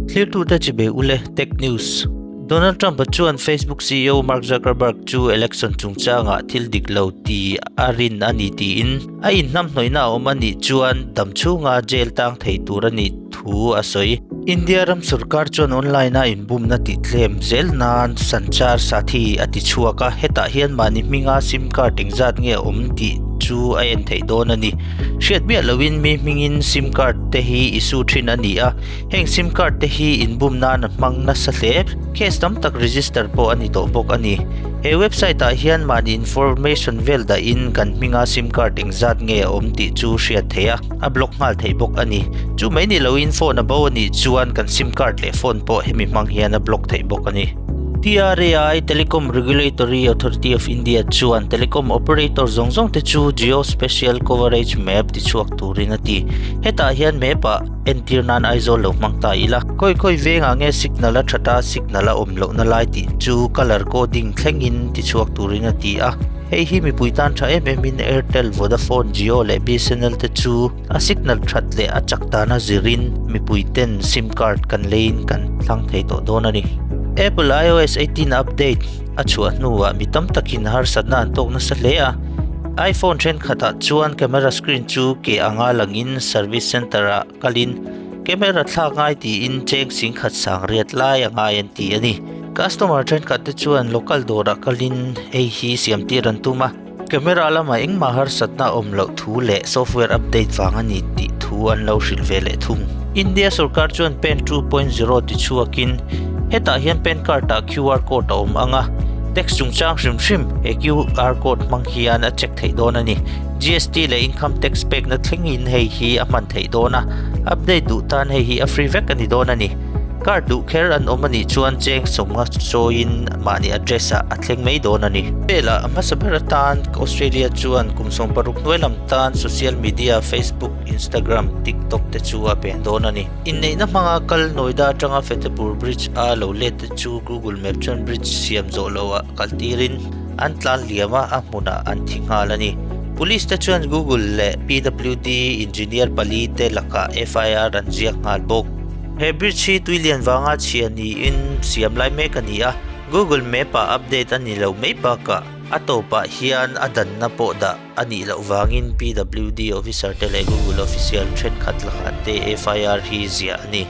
Thlirtute chibai ule, Tech News. Donald Trump-a chuan Facebook CEO Mark Zuckerberg chu election chungchangah thil dik lo ti a rin a ni tiin a inhnamhnawihna a awm a nih chuan dam chhunga jail tang thei tur a nih thu a sawi. India ram sorkar chuan online-a inbumna tihtlem zel nan Sanchar Sathi a ti chhuak a, hetah hian mahni hminga sim card engzat nge a awm tih chu a en theih dawn a ni. Hriat miah loin mi hmingin sim card te hi issue thin a ni a, heng sim card te hi inbum nan a hmang nasa hle. Case tam tak register pawh a ni tawh bawk a ni. He website ah hian mahni information vel dahin kan hminga sim card engzat nge a awm tih chu hriat theih a, a block nghal theih bawk a ni. Chu mai ni loin phone a bo a nih chuan kan sim card leh phone pawh hemi hmang hian a block theih bawk a ni. TRAI, Telecom Regulatory Authority of India, chuan telecom operator zawng zawng te chu Geo-Spatial Coverage Map tichhuak turin a ti. Hetah hian map ah Entir nan Aizawl lo hmang ta ila. Khawi khawi vengah nge signal a that a, signal a awm lohna lai tih chu colour coding thlengin tichhuak turin a ti a. Hei hi mipui tan tha em emin Airtel, Vodafone, Jio leh BSNL te chu a signal that leh a chak dana zirin mipui ten sim card kan leiin kan thlang thei tawh dawn a ni. Apple iOS 18 update a chhuah hnuah mi tam takin harsatna an tawk nasa hle a. iPhone thenkhatah chuan camera screen chu ke anga langin service centre ah kalin camera thlak ngai tiin cheng singkhat sang riat lai a ngai an ti a ni. Customer thenkhat te chuan local dawrah kalin hei hi siam tir an tum a, camera lamah engmah harsatna a awm loh thu leh software update vang a ni tih thu an lo hrilh ve leh thung. India sorkar chuan PAN 2.0 tichhuakin hetah hian PAN card ah QR code a awm ang a, tax chungchang hrim hrim he QR code hmang hian a check theih dawn a ni. GST leh income tax pekna thlengin hei hi a hman theih dawn a, update duh tan hei hi a free vek a ni dawn a ni. Card duh kher an awm a nih chuan cheng sawmnga chawiin mahni address ah a thleng mai dawn a ni. Velah a hmasa ber atan Australia chuan kum 60 hnuai lam tan social media Facebook, Instagram, TikTok te chu a pen dawn a ni. Inneihna hmanga kal Noida atanga Fatehpur Bridge a lo let te chu Google Map chuan bridge siam zawh loh ah kal tirin an tlan liam a, a hmunah an thi nghal a ni. Police te chuan Google leh PWD engineer pali te lakah FIR an ziak nghal bawk. He bridge hi tui lian vanga chhia niin siam lai mek a ni a, Google Map ah update a ni lo mai bakah a tawpah hian a danna pawh dah a nih loh vangin PWD officer te leh Google official thenkhat lakah te FIR hi ziah a ni.